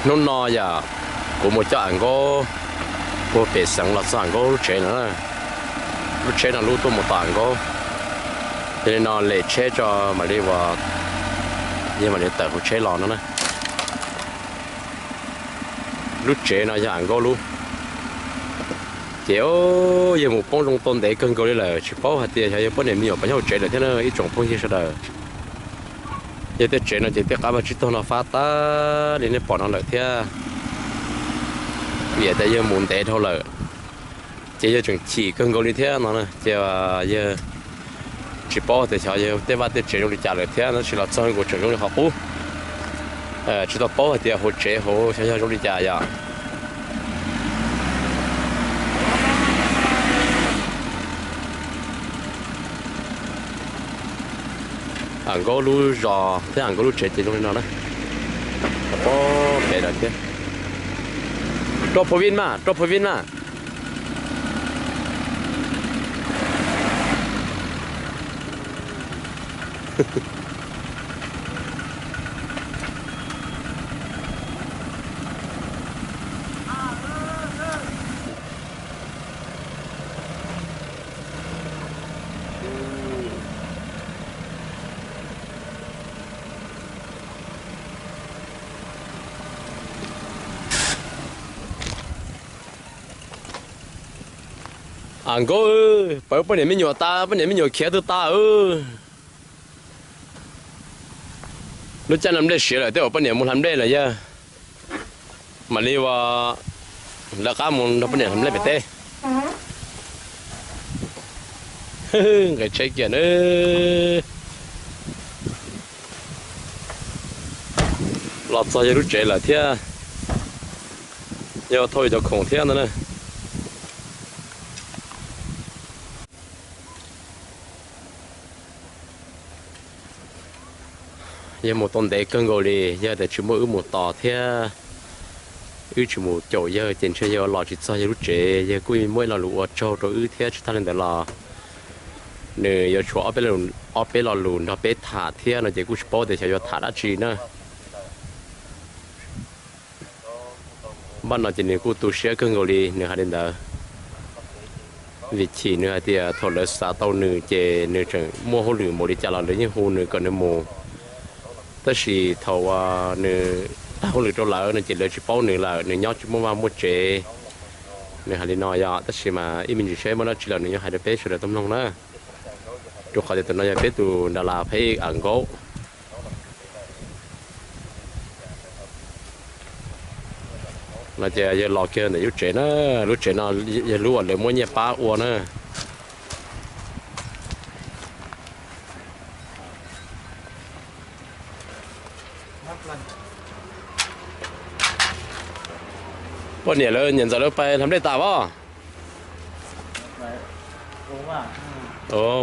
Hnub no yom, kuv mus coj Am Nkaub puag pem xeev los txog Am Nkaub lub tsev no. Lub tsheb no lub tuaj mus tom Am Nkaub, yog li no lem tsheb tso mam li ua, yog mam li tawm hauv tsheb los no na. Lub tsev no yog Am Nkaub lub. Ces yawg mus poob zoo tau ntev kawg nkaus li lawm, tsis paub hais tias xyov yawg poj niam me nyuam puas nyob hauv tsev lawm thiab na ib tsoom phooj ywg sawv daws. Yawg tej tsev no ces tej qab vaj tsib taug no fab tag li nej pom no lawm thiab. Vim tias yawg mus ntev dhau lawm, ces yawg tseem chim kawg nkaus li thiab no na. Ces yawg tsis paub tias xyov yawg tej vaj tej tsev zoo li cas lawm thiab, tab sis los txog nkaus tseem zoo li qhov qub. Tsis tau paub hais tias hauv tsev hauv xyov yog zoo li cas yom. Am Nkaub lub zos thiab Am Nkaub lub tsev ces zoo li no na. Pob pem lawm thiab. Roj phu vij mas, roj phu vij mas. Am Nkaub, pawv poj niam me nyuam tas, poj niam me nyuam khiav twb tas. Lub caij no nplej siav lawm, tej uas poj niam mus hlais nplej lawm yawg mam li ua lawv qab mus nrog poj niam hlais nplej pem teb. Nqis tsheb kiag na. Los txog yawg lub tsev lawm thiab, yog thauj cov khoom thiab ntag na. Yawg mus tau ntev kawg nkaus li, yog tias tsis muaj wb mus tos thiab wb tsis mus caum yawg ces ntshe yawg los tsis txog yawg lub tsev. Yawg kuj muaj ib lo lus ua tsaug rau wb thiab, tsis tag li ntawd los nws yuav tshuav ob peb lo lus nrog peb tham thiab no ces kuj tsis paub tias xyov yuav tham dab tsi na. Npaj no ces nws kuj tu siab kawg nkaus li nws hais li ntawd, vim chim nws hais tias thaum lawv xav tau nws ces nws tseem muaj hauj lwm npaum li cas los lawv yeej hu nws kom nws mus. Tab sis thaum uas nws tag hauj lwm rau lawv no ces lawv tsis paub nws lawm, nws nyob tsis muaj vaj muaj tsev. Nws hais li no yog, tab sis mas ib me ntsis seb muaj dab tsi los nws yuav hais rau peb sawv daws tau mloog na. Rau qhov tias tus no yog peb tus nra las pheb Am Nkaub. No ces yawg los kiag ntawm lub tsev na, lub tsev no yog lub uas lawv muab nyiaj pab ua na. Poj niam lawv niam ntxawm lawv pais hlais nplej tas as?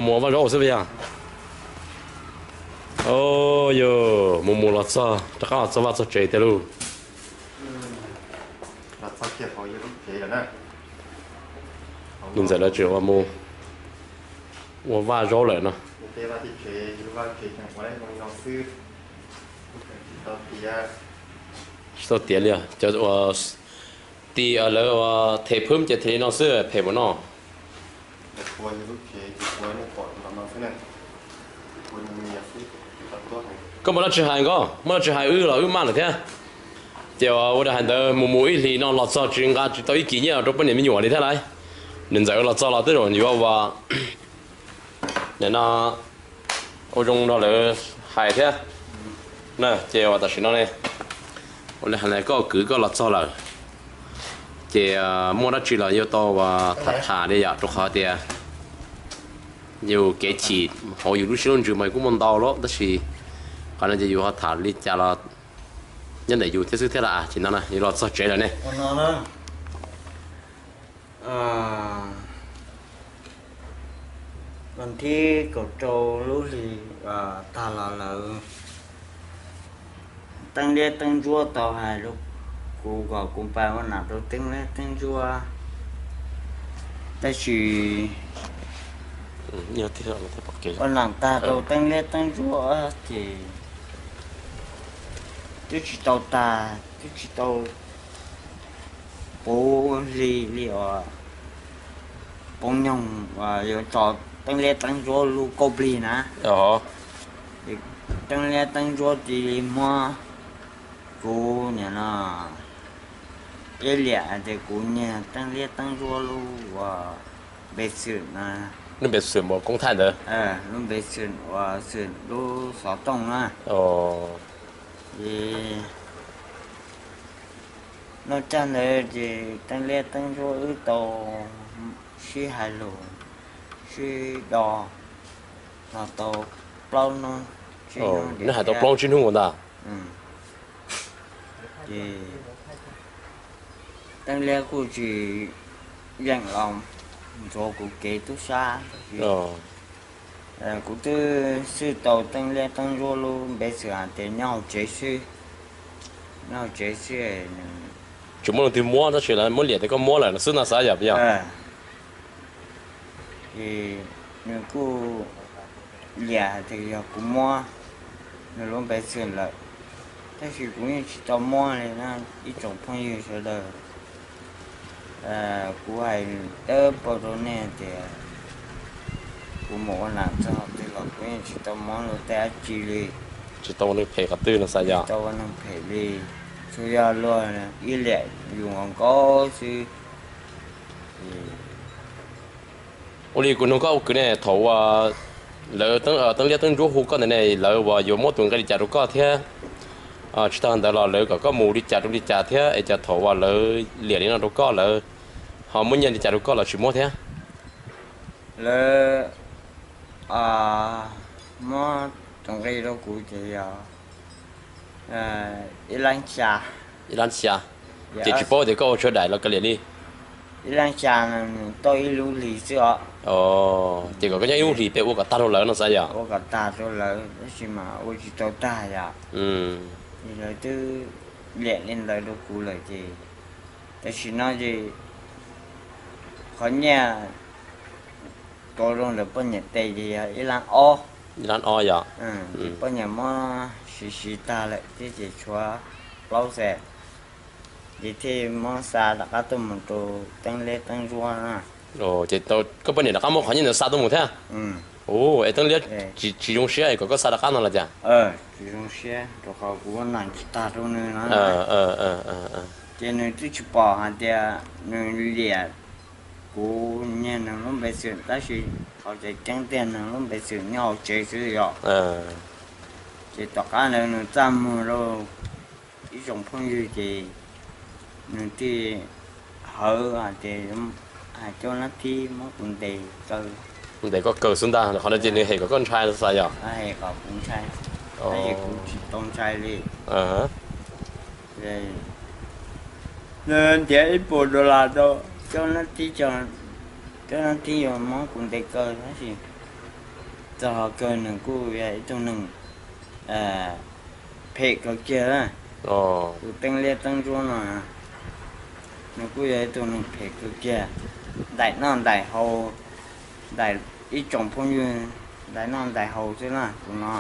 Mus ua vaj zaub xwb puas yog? Yog mus mus los txog rov qab los txog vaj txog tsev tiag lauj. Niam ntxawm lawv tseem ua mus ua vaj zaub lawm no. Tsis tau tiav li os, cov uas ti lawv ua them phwb ces them li no xwb, phem mus no. Koj muaj dab tsi hais nkauj, muaj dab tsi hais wb los wb maj lawm thiab. Ces ua li hais ntawd mus mus ib hlis no los txog tsis nqa tsis tau ib kis nyiaj rau poj niam me nyuam li thiab lauj. Niam ntxawm los txog los tej zaum yuav ua, nim no ua zoo nrog lawv hais thiab. Ces uas tam sim no ne, ua li hais koj kwv koj los txog lawm, ces muaj dab tsi los yuav tau tham tham li yom, rau qhov tias yus kev chim hauv yus lub siab lub ntsws mas kuj muaj ntau lawm, tab sis qhov no ces yus ho tham li cas los nyob ntawm yus thiab xwb thiab lauj. Ces no yus los txog tsev lawm ne. Vas thib kaum rau lub hli tag los lawm. Teeb liab teeb ntsuab tau hais rau kuv kom kuv pab ua nam rau teeb liab teeb ntsuab, tab sis ua nam tag rau teeb liab teeb ntsuab ces twb tsis tau tag, twb tsis tau puv hli li uas poob nyoog uas yuav tso Teeb Liab Teeb Ntsuab lub kauj plig na. Teeb Liab Teeb Ntsuab cia li muab kuv niam no ib liam hais tias kuv niag Teeb Liab Teeb Ntsuab lub uas npe xwm na, lub npe xwm uas koob thaij ntawd, lub npe xwm uas xwm lub xov tooj na. Ces noj caj ntawd ces Teeb Liab Teeb Ntsuab wb tau sib hais lus, sib do los tau plaub hnub, neb hais tau plaub tsib hnub ua ntag. Ces Teeb Liab kuj tsis yeem los ntxuav kuv kev tub sab. Kuv twb xwb tau Teeb Liab Teeb Ntsuab lub npe xwm hais tias nyob hauv tsev xwb, nyob hauv tsev xwb. Tsis muaj leej twg muab tab sis lawv muab liam tias koj muab lawm no xwb no xav yom, yog? Ces nws kuj liam hais tias yog kuv muab nws lub npe xwm lawm, tab sis kuv yeej tsis tau muab li na ib tsoom phooj ywg sawv daws. Kuv hais dawb paug rau nej tias kuv mus ua nam txog qhov twg los kuv yeej tsis tau muab luag tej dab tsi li. Tsis tau ua neeg phem qhov twg no xav yom? Tsis tau ua neeg phem li, tsuas yog luag ib liam yus nkaus nkaus xwb. Ua li kuv nug koj ua kwv ne, thaum uas lawv Teeb Liab Teeb Ntsuab hu koj ntawd ne, lawv uas yuav muab tus nqi li cas rau koj thiab? Tsis tag ntawd los lawv kom koj mus li cas rau li cas thiab es cas thaum uas lawv liam li no rau koj lawv ho muab nyiaj li cas rau koj los tsis muab thiab? Lawv muab tus nqi rau kuv ces yog ib lab xya. Ib lab xya. Ces tsis paub tias koj ua tshuav daim los kav liam li. Ib lab xya no nws tau ib lub hlis xwb os. Ces kom koj nyob ib lub hlis pem ua kom tag rau lawv no xav yom? Ua kom tag rau lawv tab sis mas ua tsis tau tag yom. Ces lawv twb liam li ntawd rau kuv lawm ces tam sim no ces qhov nyiaj tuav rau ntawm poj niam tes ces yog ib lab ob. Ib lab ob yom? Ces poj niam muab siv siv tag lawm thiab ces tshuav plaub xees, ces thiaj muab xa rov qab tuaj mus rau Teeb Liab Teeb Ntsuab na. Ces koj poj niam rov qab muab qhov nyiaj ntawd xa tuaj mus thiab? Ua es Teeb Liab tsis zoo siab es kom koj xa rov qab no los cas? Tsis zoo siab rau qhov kuv ua nam tsis tag rau nws no. Ces nws twb tsis pom hais tias nws liam kuv niag nws lub npe xwm tab sis qhov tseem ceeb tiag nws lub npe xwm nyob hauv tsev xwb yom. Ces tom qab ntawd nws txaj muag rau ib tsoom phooj ywg ces nws thiaj hawv hais tias hais coj nab thib muab kuv ntes kaw. Ntes koj kaw xwb ntag, qhov no ces nws hem kom koj ntshai xav yom? Hem kom kuv ntshai, tab sis kuv tsis tau ntshai li. Nws ntiav ib puas dollar rau, coj nab thib, coj nab thib yuav muab kuv ntes kaw tab sis txog qhov kawg nws kuj yog ib tug neeg phem kawg kiag. Tus Teeb Liab Teeb Ntsuab no nws kuj yog ib tug neeg phem kawg kiag, ntaim noj ntaim haus, ntaim ib tsoom phooj ywg, ntaim noj ntaim haus xwb na tus no.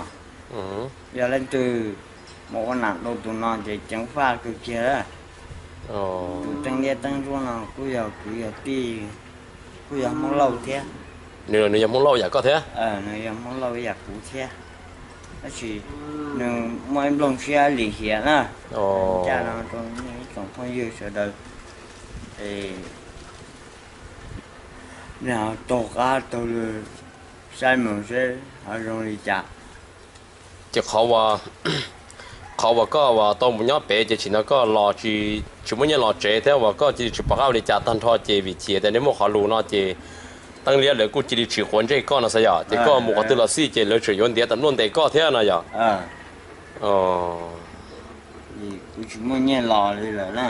Yog leej twg mus ua nam rau tus no ces ceev faj kawg kiag. Tus Teeb Liab Teeb Ntsuab no kuj yog kwv yog tij, kuj yog Hmoob Lauj thiab. Nws, nws yog Hmoob Lauj yam koj thiab? Nws yog Hmoob Lauj yam kuv thiab, tab sis nws muaj ib nplooj siab lim hiam na. Caj no rau nej ib tsoom phooj ywg sawv daws, nej ho taug qab taug lw saib mus seb ho zoo li cas. Ces qhov uas, qhov uas koj uas tau mus nyob pem ces tsim no koj los tsis, tsis muaj nyiaj los tsev thiab uas koj cia li tsis pom qab ua li cas tag nrho ces vim chim tias nej muaj qhov lus no ces Teeb Liab lawv kuj cia li tsis quav ntsej koj no xav yom, ces koj mus qhov twg los xij ces lawv tseem yuav ntiav tawm npluaj ntes koj thiab no yom? Kuv tsis muaj nyiaj los li lawm na.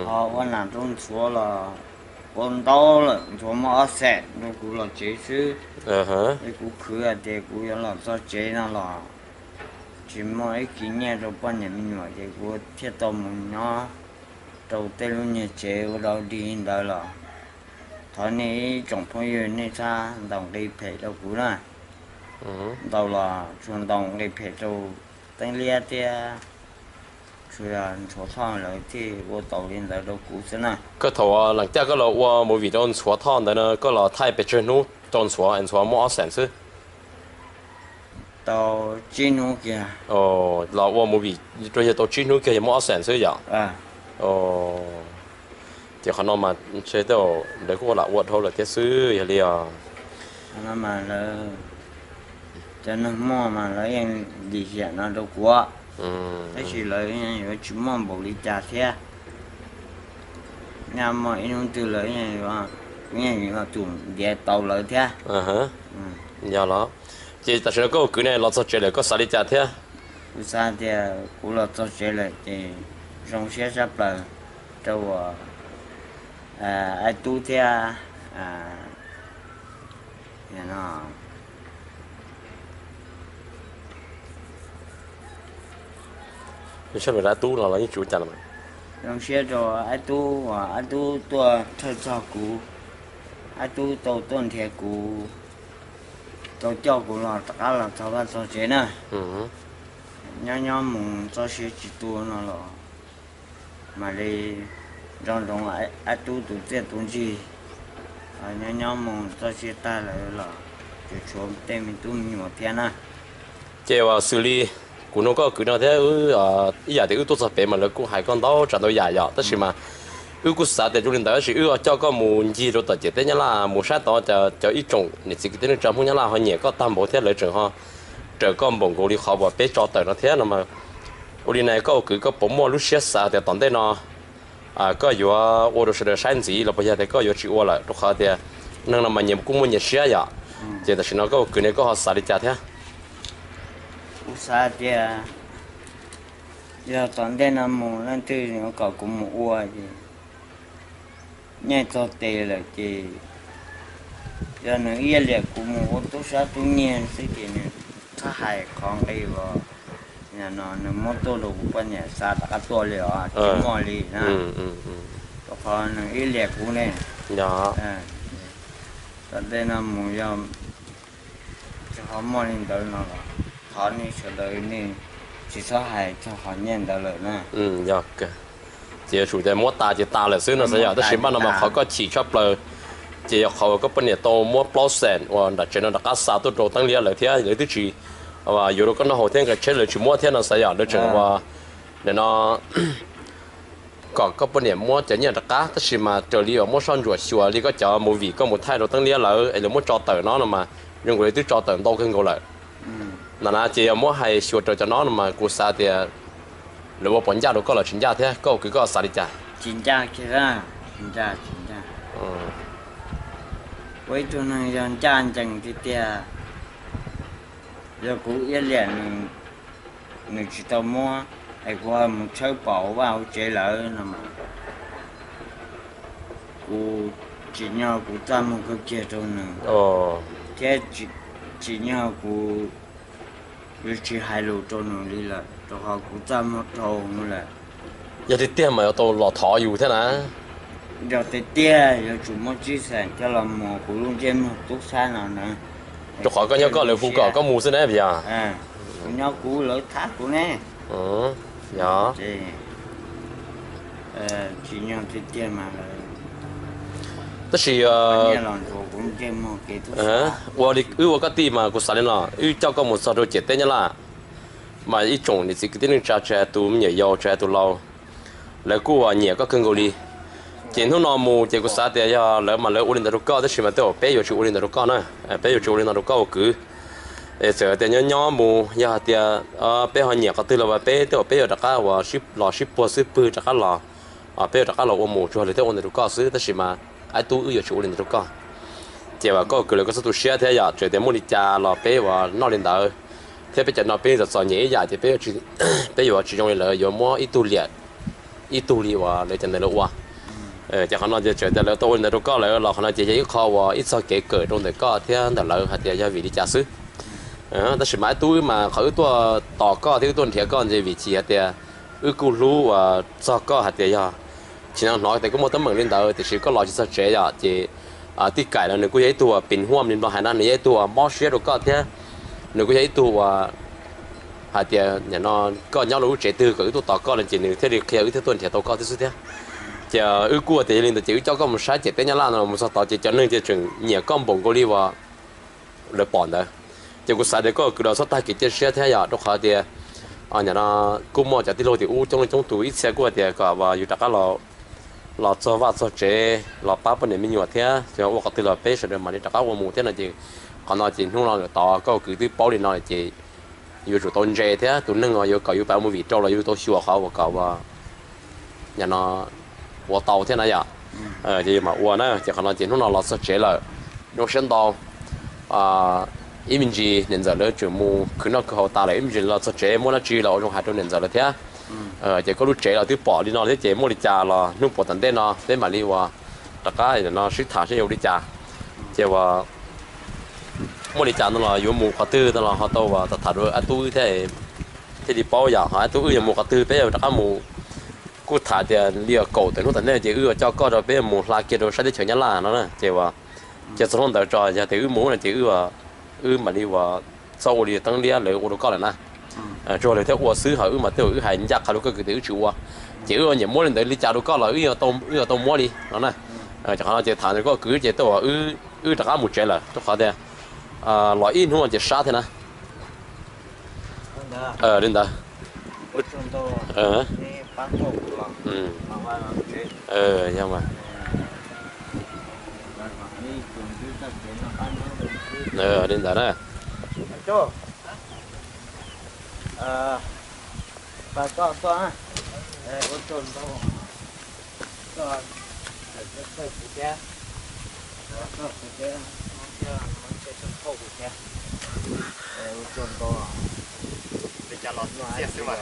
Ho ua nam rau ntxhuav los ua ntau lawm, ntxhuav muab ob xees rau kuv los tsev xwb. Es kuv khwv hais tias kuv yuav los txog tsev no los tsis muaj ib kis nyiaj rau poj niam me nyuam ces kuv thiaj tau mus nyob rau tej lub niag tsev ua dog dig ntawd los thov nej ib tsoom phooj ywg nej txhob ntaus nqi phem rau kuv na. Ntaus los tsuas ntaus nqi phem rau Teeb Liab thiab Ntxhuav Thoj lawv thiaj ua tau li ntawd rau kuv xwb na. Koj thaum Lam Caj koj los ua movie rau Ntxhuav Thoj ntawd no koj los thaij pes tsawg hnub rau Ntxhuav, Ntxhuav muaj ob xees xwb? Tau tsib hnub kiag. Los ua movie rau yawg tau tsib hnub kiag yawg muaj ob xees xwb yom? Ces qhov no mas ntshe tej lawv kuj lam ua dhau lawm thiab xwb yog li os. Cov neeg muaj mas lawv yeej lim hiam no rau kuv, tab sis lawv yeej yuav tsis muaj npaum li cas thiab. Nyaj muaj ib hnub twg lawv yeej yuav, kuv yeej yuav tsum ntiav tau lawv thiab. Yog los, ces tam sim no koj ua kwv ne los txog tsev lawm koj xav li cas thiab? Kuv xav tias kuv los txog tsev lawm ces zoo siab tshaj plaws rau uas Aib Tub thiab Aib Tub los los yeej tsis ua cas. Zoo siab rau Aib Tub uas Aib Tub tuaj thawj txog kuv, Aib Tub tau tuaj nrhiav kuv, tau coj kuv los rov qab los txog vaj txog tsev na. Nyob nyob mus txoj sia tsis tu no los mam li nco ntsoov Aib Tub tus txiaj tus ntsig. Nyob nyob mus txoj sia tag lawm los tsuas tshuav tej me tub me nyuam thiab na. Ces uas xws li kuv nug koj kwv no thiab, ib yam tias wb tuaj txog pem mas lawv kuj hais koj ntau tsav ntau yam yom, tab sis mas wb kuj xav tias zoo li ntawd tab sis wb coj koj mus ncig rau tom ciam teb Nyab Laj mus saib tod cov ib tsoom niam txiv kwv tij neej tsa Hmoob Nyab Laj ho nyiam koj tag npaum thiab lawv tseem ho raws koj npaum nkaus li qhov uas peb tso tawm no thiab no mas. Ua li na koj ua kwv koj puas muaj lub siab xav tias tom ntej no koj yuav ua rau sawv daws saib ntxiv los puas yog tias koj yuav tsis ua lawm rau qhov tias neeg no mas nyias kuj muaj nyias siab yom? Ces tam sim no koj ua kwv ne koj ho xav li cas thiab? Kuv xav tias yog tom ntej no mus leej twg yuav kom kuv mus ua ces nyiaj txog tes lawm ces yog nws ib liam kuv mus ua tub sab tub nyiag xwb ces nws txhob hais qhov nqi uas no nws muab tuaj rau kuv poj niam xa rov qab tuaj li os, tsis muaj li na. Rau qhov nws ib liam kuv ne, tom ntej no mus yog tsis ho muaj li ntawd no los thov nej sawv daws nej tsis txhob hais txog qhov nyiaj ntawd lawm na. Ces yuav tsum tias muab tas ces tas lawm xwb no xav yom, tab sis mas no mas qhov koj chim tshaj plaws ces yog qhov uas koj poj niam tau muab plaub xees uas nram tsev no rov qab xa tuaj rau Teeb Liab lawv thiab lawv twb tsis yuav rau koj noj haus thiab nqe tsheb lawv tsis muab thiab no xav yom, lawv tseem ua nim no kom koj poj niam muab cov nyiaj rov qab, tab sis mas raws li uas muab soj ntsuam xyuas li koj cov movie koj mus thaij rau Teeb Liab lawv es lawv muab tso tawm no no mas zoo nkaus li twb tso tawm ntau kawg nkaus lawm. Ntawm na ces yog muab hais xyuas raws cov no no mas kuv xav tias lawv ua puas ncaj rau koj los tsis ncaj thiab koj ua kwv koj xav li cas? Tsis ncaj kiag, tsis ncaj, tsis ncaj. Ua ib tug neeg yog ncaj ncees tiag tiag, yog kuv iab liam nws tsis tau muab es kuv ho mus tshawb pom hauv vaj hauv tsev lawm no mas kuv tsim nyog kuv txaj muag kawg kiag rau nws, thiab tsim nyog kuv yuav tsis hais lus rau nws li lawm rau qhov kuv txaj muag dhau nws lawm. Yog tiag tiag mas yuav tau los thov yus thiab na. Yog tiag tiag yuav tsum muab tsib xees coj los mus kuv lub ntsej muag tub sab no na. Rau qhov koj nyob koj lawv hu kom koj mus xwb na yog. Kuv nyob kuv lawv thab kuv ne. Yog tsis nyog tiag tiag mas lawv, tab sis los ntsuas kuv ntsej muag kev tub sab. Ua li wb ua koj tij mas kuv xav li no, wb coj koj mus txog rau ciam teb Nyab Laj mas ib tsoom niam txiv kwv tij neej tsa tsis hais tus me nyuam yaus tsis hais tus laus, lawv kuj nyiam koj kawg nkaus li. Ces hnub no mus ces kuv xav tias yog lawv mas lawv ua li ntawd rau koj, tab sis mas tej zaum peb yuav tsis ua li ntawd rau koj na. Peb yuav tsis ua li no rau koj ua kwv. Es txawm tias nyob nyob mus yog hais tias peb ho nyiam qhov twg los peb tej zaum peb yuav rov qab uas los sib puag xwb, pwg rov qab los, peb yuav rov qab los ua mus tsuas lawv thiaj ua ntawd rau koj xwb, tab sis mas Aib Tub wb yuav tsis ua li ntawd rau koj. Ces uas koj ua kwv lawv koj txhob tu siab thiab yom, txawm tias muaj li cas los peb uas noj li ntawd, thiab peb cov no peb txom txom nyem ib yam ces peb yuav tsis zoo li lawv yuav muab ib tug liam ib tug li uas lawv cov ntawd lawv ua. Ces qhov no ces txawm tias lawv tau ua li ntawd rau koj lawm los qhov no ces yog ib qho uas ib txog kev kawm rau ntawm koj thiab ntawm lawv hais tias yog vim li cas xwb. Tab sis mas Aib Tub wb mas qhov wb tuaj tos koj thiab wb tuaj nrhiav koj ntshe vim chim hais tias wb kuj hlub uas txog koj hais tias yog tsis hnov tias koj muaj teeb meem li ntawd tiam sis koj los tsis txog tsev yom, ces tij Kaim los nws kuj yog ib tug uas pim huaj li Nplog hais na, nws yog ib tug uas mob siab rau koj thiab nws kuj yog ib tug uas hais tias nim no koj nyob lub tsev twg kom wb tuaj tos koj no ces nws thiaj li qhia wb thiaj tuaj nrhiav tau koj thiab xwb thiab. Ces wb kuj tias yog li ntawd ces wb coj koj mus saib ciam teb Nyab Laj no los mus txog tod ces cov neeg ces tseem nyiam koj npaum nkaus li uas lawv pom ntawd. Ces kuv xav tias koj kwv los txhob tag kev cia siab thiab yom, rau qhov tias nim no kuj muaj cov tij laug tim ub coob leej coob tus ib txhia kuj hais tias kom yus rov qab los txog vaj txog tsev los pab poj niam me nyuam thiab ua qhov twg los peb sawv daws mam li rov qab ua mus thiab no ces qhov no ces hnub no lawm tod koj kwv twb paub li no lawm ces yuav tsum tau ntse thiab tus neeg uas yuav kom yus pab movie rau los yus tau xyuas qhov uas kom nim no ua tau thiab na yom. Ces yus mam ua na ces qhov no ces hnub no los txog tsev lawm, zoo siab ntau. Ib me ntsis niam ntxawm lawv tseem mus khwv noj khwv haus tas lawm ib me ntsis los txog tsev muaj dab tsi los ua zoo hais rau niam ntxawm lawv thiab. Ces koj lub tsev los twb pom li no thiab ces muaj li cas los hnub puas tom ntej no peb mam li uas rov qab no sib tham seb yuav ua li cas. Ces uas muaj li cas no los yuav mus qhov twg no los ho tau uas tham tham dua ab tub wb thiab, thiaj li paub yom ho ab tub wb yuav mus qhov twg peb yuav rov qab mus. Kuj tham tias li kaum tawm hnub tom ntej ces wb yuav coj koj rau peb mus hla kiag rau sab teb chaws Nyab Laj no na ces uas cia txog hnub ntawd tso yog tias wb mus no ces wb mam li uas txhob ua li teeb liab lawv ua rau koj lawm na. Tsuas lawv thiaj ua xwb ho wb mas tej zaum wb hais ncaj qha rau koj kwv tias wb tsis ua. Ces wb nyiam muab li ntawd li cas rau koj los wb yuav tau muab li no na. Ces qhov no ces tham ntawm koj kwv ces tej zaum wb rov qab mus tsev lawm rau qhov tias los ib hnub no ces sab thiab na. Li ntawd. Yog mas. Li ntawd na. Li cas los txiaj xwb mas.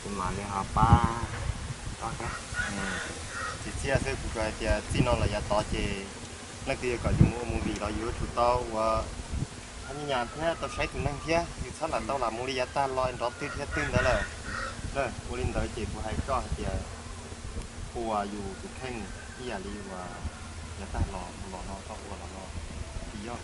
Kuv mam li ho pab koj thiab. Tsis txiaj xwb, kuv hais tias txij no los yav tod ces leej twg yuav kom yus mus ua movie los yus yuav tsum tau ua thab nyab nyas thiab tau saib tus neeg thiab, yus txhob lam tau lam mus li yav tag los nrov twg thiab twg ntawd lawm. Ua li ntawd ces kuv hais koj hais tias ua yus tus kheej ib yam li uas yav tag los los no koj ua los no, tsis yog